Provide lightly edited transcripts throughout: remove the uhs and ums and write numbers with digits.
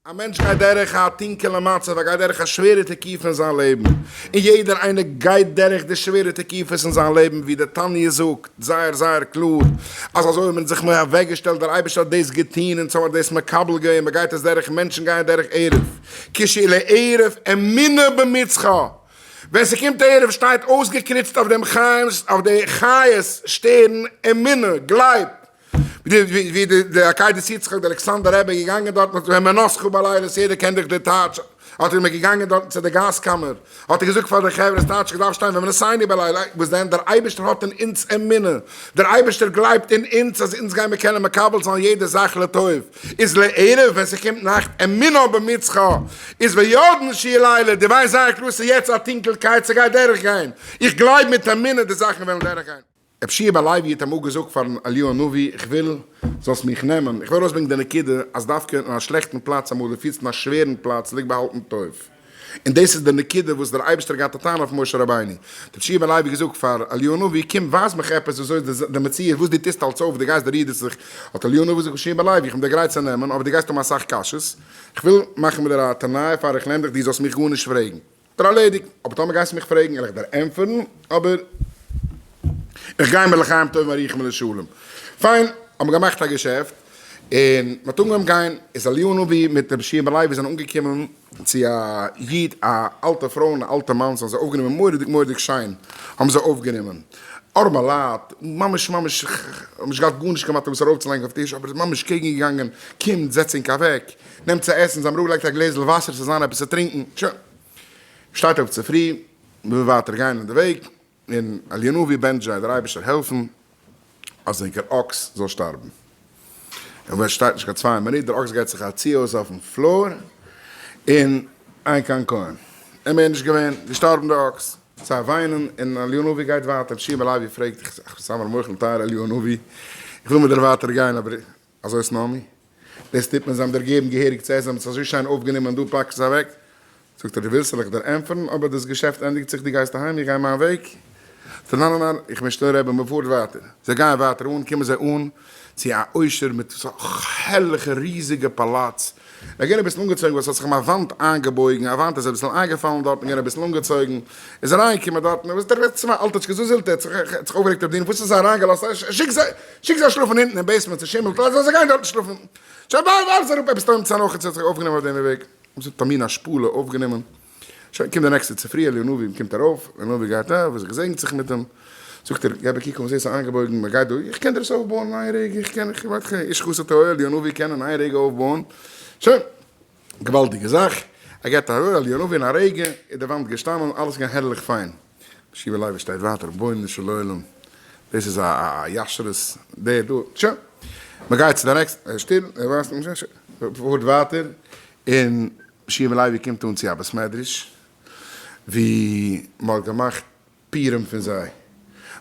א מענטש גייט דורך א טונקעלע מצב, ער גייט דורך א שווערע תקופה אין זיין לעבן, און יעדער איינער גייט דורך די שווערע תקופות אין זיין לעבן, ווי די תניא זאגט זייער זייער קלאר, אז אזוי האט מען זיך אוועק געשטעלט, דער אייבערשטער האט דאס געטון, אונז האבן דאס מקבל געווען, מען גייט עס דורך, מענטשן גייען דורך ערב, כשלערב אמונה במצחה, ווען ס'קומט ערב שטייט אויסגעקריצט אויף דעם חיים'ס, אויף די חיות שטערן אמונה, גלייב. ווי די עקידת יצחק די אלכסנדר רבי איז געגאנגען דארטן האט ער ואמונתך בלילות יעדער קען דאך די טייטש האט ער געגאנגען דארטן צו די גאז קאמער האט ער געזאגט פאר די חברה ס'טייטש געדארפט שטיין ואמונתנו בלילה וואס דען דער אייבערשטער האט אין אונז אמונה דער אייבערשטער גלייבט אין אונז אז אונז גיימער קענען מקבל זיין יעדע זאך לטוב איז לערב ווען ס'קומט נאכט אמונה במצחה איז וידען שיהיה לילה דו ווייסט זייער קלאר ס'איז יעצט א טונקלקייט ס'גייט דורכגיין איך גלייב מיט אמונה די זאכן וועלן דורכגיין. רבי שיע בן לוי האט אמאל געזאגט פארן אליהו הנביא, איך וויל זאלסט מיך נעמען, איך וויל ארויסברענגען די נקודה אז דווקא אין א שלעכטן פלאץ אמאל דו פירסט אין א שווערן פלאץ ליגט באהאלטן טוב, און דאס איז די נקודה וואס דער אייבערשטער האט געהאט א טענה אויף משה רבינו, האט רבי שיע בן לוי געזאגט פאר אליהו הנביא, קום ווייז מיך עפעס ווי אזוי איז די מציאות, וואס דו טוסט אלץ אויף, דו גייסט דו רידערסט זיך, האט אליהו הנביא געזאגט רבי שיע בן לוי, איך בין דיר גרייט צו נעמען, אבער דו גייסט האבן אסאך קשיות, איך וויל מאכן מיט דיר א תנאי פאר איך נעם דיך, דו זאלסט מיך גארנישט פרעגן. דיר ארלעדיגן, אבער טאמער גייסטו מיך פרעגן וועל איך דיר ענטפערן, אבער איך גיי מיר לחיים טובים ארוכים לשלום. פיין, האט מען געמאכט א געשעפט, און מען האט אנגעהויבן גיין, איז אליהו הנביא מיט רבי שיע בן לוי זענען אנגעקומען צו א איד, א אלטע פרוי און א אלטע מאן, זיי האבן זיי אויפגענומען מורא'דיג מורא'דיג שיין האבן זיי אויפגענומען, ארעמע לייט, ממש ממש האבן נישט געהאט גארנישט כמעט וואס ארויפצולייגן אויף טיש, אבער ממש קעגן געגאנגען, קומט זעץ ענק אוועק, נעמט צו עסן, זיי האבן אראפגעלייגט א גלעזל וואסער ס'זאל זיין עפעס צו טרינקען, שוין. שטייט אויף צופרי, מ'וויל ווייטער גיין אין די וועג, און אליהו הנביא בענטשט זיי, דער אייבערשטער העלפן אז ענקער אקס זאל שטארבן. און ווען שטייט נישט קיין צוויי מינוט, דער אקס געט זיך א צי אויס אויפן floor, און אין כאן כהן. איז מער נישט געווען, געשטארבן דער אקס. זיי וויינען, און אליהו הנביא גייט ווייטער, רבי שיע בן לוי פרעגט, איך זיי מיר מוחל טייערע אליהו הנביא, איך וויל מיט דיר ווייטער גיין, אבער אזוי איז נעמי, דאס טוט מען, זיי האבן דיר געגעבן געהעריג צו עסן, זיי האבן עס אזוי שיין אויפגענומען, און דו פאקסט עס אוועק. זאגט ער, דו ווילסט זאל איך דיר ענטפערן, אבער דאס געשעפט ענדיגט זיך, דו גייסט אהיים, איך גיי מיין וועג. זאגט ער, ניין ניין ניין, איך בין שטיל רבי, מען פארט ווייטער. זיי גייען ווייטער אן, קומען זיי אן צו א עושר מיט א הערליכע ריזיגע פאלאץ, ער איז געווען אביסל אנגעצויגן ווייל עס האט זיך אים א וואנט איינגעבויגן, א וואנט איז אביסל איינגעפאלן דארטן, געווען אביסל אנגעצויגן, איז אריינגעקומען דארטן, וואס דער וועט צום אלטיטשקע, זאזילט ער האט זיך אויפגערעגט אויף דין, וואס האסט זיי אריינגעלאזט, שיק זיי, שיק זיי שלאפן אונטן אין basement, ס'שימלט, לאז זיי גיין דארטן שלאפן. שוין ווארף זיי אראפ עפעס טויבן צו הנחות, האט זיך אויפגענומען אויף דעם וועג, האבן זיי א מין השפלה אויפגענומען, שוין קומט די נעקסטע צופרי אליהו הנביא קומט ארויף, אליהו הנביא גייט ארויף, זיך געזעגנט זיך מיט אים, זאגט ער, געב א קוק אן, זעה ס'איז איינגעבויגן, מען גייט דא, איך קען דיר עס אויפבויען אין איין רגע, איך קען, איך ווייס, איש חסד טהור, אליהו הנביא קען אין איין רגע אויפבויען, שוין, געוואלדיגע זאך, ער געבט א ריר אליהו הנביא אין א רגע איז די וואנט געשטאנען, אלעס געווען הערליך פיין, רבי יהושע לוי שטייט ווייטער, רבונו של עולם, דאס איז א א ישרות, דער דא, שוין, מען גייט צו די נעקסטע, ער איז שטיל, ער ווייסט נישט, פארט ווייטער, און רבי יהושע לוי קומט אן צו א בית מדרש, ווי מען האט געמאכט פורים פון זיי.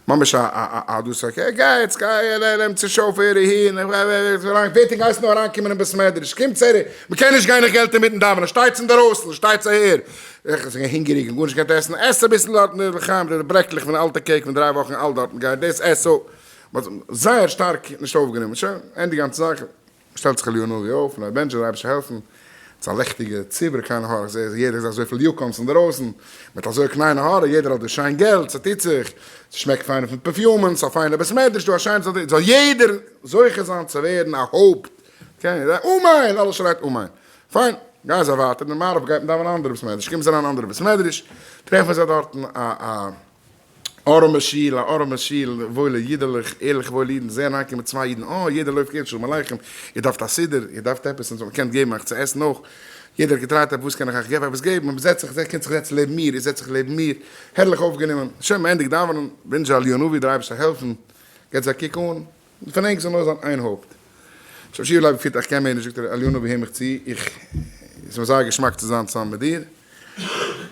ממש א א א דאס א גייטס גיי נעמט צו שופר אהין ווערט גייסט נאר אריינקומען אין בית מדרש קומטס אהער מען קען נישט גיין נאך געלט אינמיטן דאווענען שטייטס אינדערויסן שטייטס אהער איך בין הונגעריג און גארנישט געקענט עסן עס אביסל דארטן לחיים די ברעקלעך פון אלטע cake פון דריי וואכן אלט דארטן גיי דאס עס אויף זייער שטארק נישט אויפגענומען שוין ענדיג גאנצע זאך. שטעלט זיך אליהו הנביא אויף און ער בענטשט דער אייבערשטער העלפן, ס'איז א לעכטיגע ציבור קיין האר, איך זעה יעדער איז אזויפיל יוקאנס אינדערויסן, מיט אזוי קליינע האר, יעדער האט דא שיין געלט, ס'טוט זיך, ס'שמעקט פיין פון פערפיומען, ס'איז א פיינע בית מדרש דא, א שיינע זאל, זאל יעדער זוכה זיין צו ווערן א הויפט, אמן! אלעס שרייט אמן! פיין, גייען זיי ווייטער, אין מערב גייט מען דאווענען אנדערע בית מדרש, קומען זיי אריין אין אנדערע בית מדרש, טרעפן זיי דארטן א א. ארעמע שול, א ארעמע שול, וואוילע אידעלעך, ערליכע וואוילע אידן, זעען אריינקומען צוויי אידן, אה, יעדער לויפט געבן שלום עליכם, איר דארפט א סידור, איר דארפט עפעס, אונז וואלט געקענט געבן אייך צו עסן אויך, יעדער האט געטרייט עפעס, וואס קען איך אייך געבן, עפעס געבן, מען זעצט זיך, קומט זיך זעצן לעבן מיר, איר זעצט זיך לעבן מיר, הערליך אויפגענומען, שוין מען ענדיגט דאווענען, ווינטש אליהו הנביא דער אייבערשטער זאל העלפן, געבט זיי א קוק אן, פון ענק זאל נאר זיין איין הויפט. ר' יהושע לייב פירט איך קען מער נישט, זאגט ער, אליהו הנביא הער מיך צו, איך, עס איז מיר זייער געשמאק צו זיין צוזאמען מיט דיר,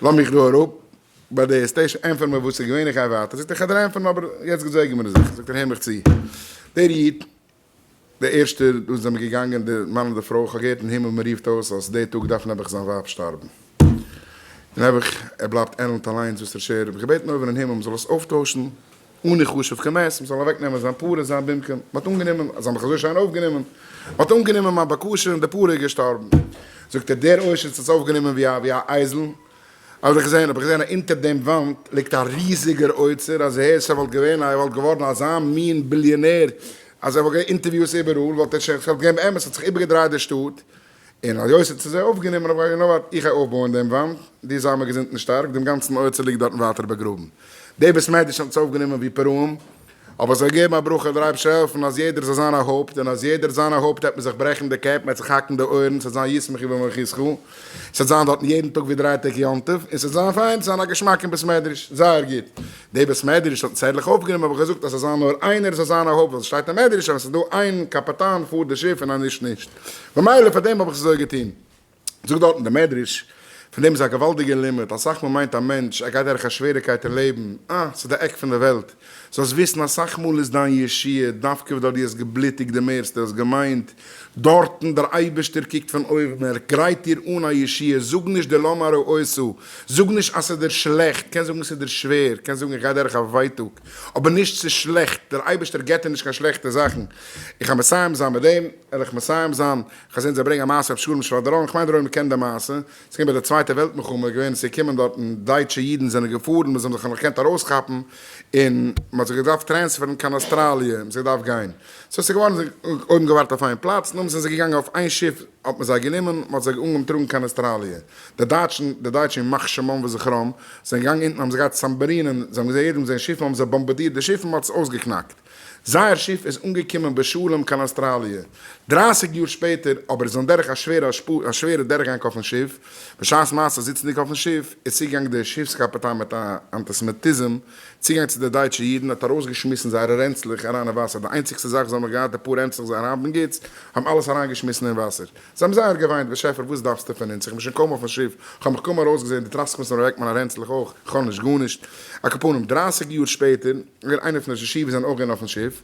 לאז מיך דא אראפ, ביי די station ענטפער מיר וואס איז געווען איך גיי ווייטער, זאגט ער איך וועל דיר ענטפערן אבער יעצט געזעגען מיר זיך, זאגט ער הער מיך צו, דער איד דער ערשטער דא זענען מיר געגאנגען די מאן און די פרוי, איך האב געהערט אין הימל מען רופט אויס אז די טאג דארף נעבעך זיין ווייב שטארבן, און נעבעך ער בלייבט עלנד אליינס וואס ער שער, האב איך געבעטן אויבן אין הימל מען זאל עס אויפטוישן, עני חשוב כמת, מען זאל אוועק נעמען זיין פרה זיין במקום, מען האט אנגענומען, זיי האבן מיך אזוי שיין אויפגענומען, מען האט אנגענומען מיין בקשה און די פרה איז געשטארבן. זאגט ער, דער עושר האט עס אויפגענומען ווי א ווי א אייזל, האב איך געזען, האב איך געזען אז אונטער דעם וואנט ליגט א ריזיגער אוצר, אז הערש ער וואלט געווען א, ער וואלט געווארן אזא מין ביליאנער, אז ער וואלט געווען אינטערוויוס איבעראל, וואלט ער שוין, ס'וואלט געווען באמת, ס'האט זיך איבערגעדרייט די שטאט, און היות ער האט עס אזוי אויפגענומען, האב איך געזאגט, נו ווארט, איך גיי אויפבויען דעם וואנט, דו זיי מיר געזונט און שטארק, דעם גאנצן אוצר ליגט דארטן ווייטער באגראבן. די בית מדרש האט עס אויפגענומען ווי פראים, האב איך זיי געגעבן א ברכה, דער אייבערשטער העלפן אז יעדער זאל זיין א הויפט, און אז יעדער זיין א הויפט העט מען זיך ברעכן די קעפ, מען העט זיך האקן די אויערן, ס'העט זיין ישמחו במלכותך, ס'העט זיין דארטן יעדן טאג ווי דריי טעג יום טוב, און ס'העט זיין פיין, ס'העט זיין א געשמאק אין בית מדרש, זייער גוט. די בית מדרש האט עס הערליך אויפגענומען, האב איך געזאגט אז ס'זאל זיין נאר איינער זאל זיין א הויפט, ווייל ס'שטייט אין מדרש אז ווען ס'איז דא איין קאפיטאן פארט די שיף און א נישט נישט. ממילא פאר דעם האב איך עס אזוי געטון. זאגט דארטן דער מדרש, פון דעם איז א געוואלדיגער לימוד, אסאך מאל מיינט א מענטש ער גייט דורך א שוועריקייט אין לעבן, אה, ס'איז די עק פון די וועלט, זאלסט וויסן אסאך מאל איז דיין ישועה דווקא וואו דו האסט געבלוטיגט די מערסטע, האסט געמיינט דארטן דער אייבערשטער קוקט פון אויבן, ער גרייט דיר אן א ישועה, זאג נישט די למה הרעותה, זאג נישט אז ס'איז דיר שלעכט, קענסט זאגן ס'איז דיר שווער, קענסט זאגן איך גיי דורך א ווייטאג, אבער נישט ס'איז שלעכט, דער אייבערשטער געבט דיר נישט קיין שלעכטע זאכן. איך גיי מסיים זיין מיט דעם, וועל איך מסיים זיין, כ'האב געזען זיי ברענגען א מעשה רבי שלום שוואדראן, כ'מיין דער עולם קען די מעשה, ס'איז געווען ביי די צווייטע וועלט מלחמה, איז געווען ס'איז געקומען דארטן דייטשע אידן זענען געפארן, וואס זיי האבן זיך נאך געקענט ארויסכאפן, און מ'האט זיי געדארפט טרענספערן קיין אוסטראליע, מ'האט זיי געדארפט גיין, סאו ס'איז געווארן זיי האבן געווארט אויף איין פלאץ, נאכדעם זענען זיי געגאנגען אויף איין שיף האט מען זיי גענומען, מ'האט זיי אנגעהויבן טראגן קיין אוסטראליע, די דייטשן, די דייטשן ימח שמם וזכרם, זענען געגאנגען אונטן האבן זיי געהאט סאמבערינען, זיי האבן געזען יעדעם זען שיפן האבן זיי באמבארדירט די שיפן, מ'האט עס אויסגעקנאקט. זייער שיף איז אנגעקומען בשלום קיין אוסטראליע דרייסיג יאר שפעטער, אבער איז אדורך א שווערע א שווערע דורכגאנג אויפן שיף. בשעת מעשה זיצנדיג אויפן שיף, איז צוגעגאנגען דער שיפס קאפיטאן מיט א אנטיסעמיטיזם צוגאנג צו די דייטשע אידן, האט ארויסגעשמיסן זייערע רענצלעך אריין אין וואסער, די איינציגסטע זאך וואס זיי האבן נאך געהאט די פאר רענצלעך זייער האב און גוטס, האבן אלעס אריינגעשמיסן אין וואסער. זיי האבן זייער געוויינט, באשעפער וואס דארפסטו פון אונז, איך בין שוין קוים אויפן שיף, כ'האב מיך קוים ארויסגעזען, דו טראסקסט מיר אוועק מיינע רענצלעך אויך, כ'האב נישט גארנישט. על כל פנים, דרייסיג יאר שפעטער, געווען איינער פון די ראשי ישיבה זענען אויך געווען אויפן שיף,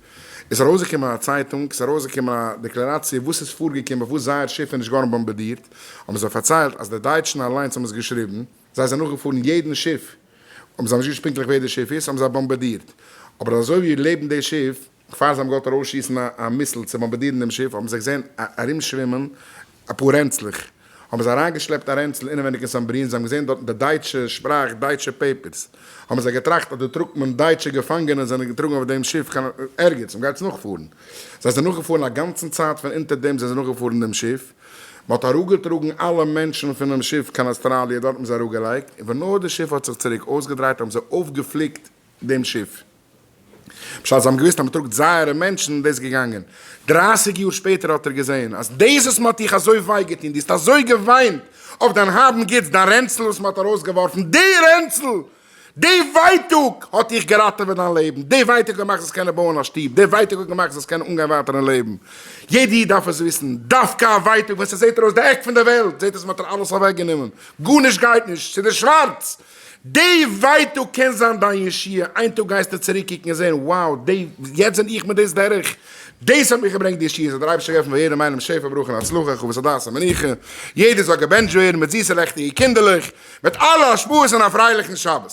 איז ארויסגעקומען א צייטונג, ס'איז ארויסגעקומען א דעקלעראציע וואס איז פארגעקומען פארוואס זייער שיף איז נישט געווארן באמבארדירט, האבן זיי פארציילט אז די דייטשן אליינס האבן עס געשריבן, זיי זענען נאכגעפארן יעדן שיף, האבן זיי נישט געוואוסט פונקטליך ווער די שיף איז, האבן זיי באמבארדירט, אבער אזוי ווי לעבן די שיף, פאר זיי האבן געוואלט ארויסשיסן א מיסל צו באמבארדירן דעם שיף, האבן זיי געזען ארומשווימען אפאר רענצלעך, האבן זיי אריינגעשלעפט א רענצל אינעווייניג אין סאמברין, זיי האבן געזען דארטן די דייטשע שפראך, דייטשע papers, האבן זיי געטראכט אז דא טראגט מען דייטשע געפאנגענע זענען געטראגן אויף דעם שיף קיין ערגעץ, מען גייט עס נאכפארן. זיי זענען נאכגעפארן א גאנצן צייט פון אונטער דעם זענען זיי נאכגעפארן דעם שיף, מען האט אראפגעטראגן אלע מענטשן פונעם שיף קיין אוסטראליע, דארט האבן זיי אראפגעלייגט, און ווען נאר די שיף האט זיך צוריק אויסגעדרייט האבן זיי אויפגעפליקט דעם שיף. בשעת זיי האבן געוואוסט אז מען טראגט זייערע מענטשן, דאס איז געגאנגען. דרייסיג יאר שפעטער האט ער געזען אז דאס וואס מען האט דיך אזוי וויי געטון, דו האסט אזוי געוויינט אויף דיין האב און גוטס, דיין רענצל וואס מען האט ארויסגעווארפן, די רענצל, די ווייטאג האט דיך געראטעוועט דיין לעבן, די ווייטאג האט געמאכט זאלסט קענען בויען א שטוב, די ווייטאג האט געמאכט זאלסט קענען אנגיין ווייטער אין לעבן. יעדע איד דארף עס וויסן, דווקא א ווייטאג ווען ס'זעט ארויס די עק פון די וועלט, זעט אויס מען האט דיר אלעס אוועקגענומען, גארנישט גייט נישט, ס'איז דיר שווארץ, די ווייטאג קען זיין דיין ישועה, איין טאג גייסטו צוריק קוקן און זען, wow, די, יעצט זען איך מיט דאס דרך, דאס האט מיך געברענגט די ישועה, זאל דער אייבערשטער געבן פאר יעדעם איינעם שפע ברכה און הצלחה, הרחבת הדעת און מנוחה, יעדער זאל געבענטשט ווערן מיט זיסע לעכטיגע קינדערלעך, מיט אלע השפעות און א פרייליכן שבת.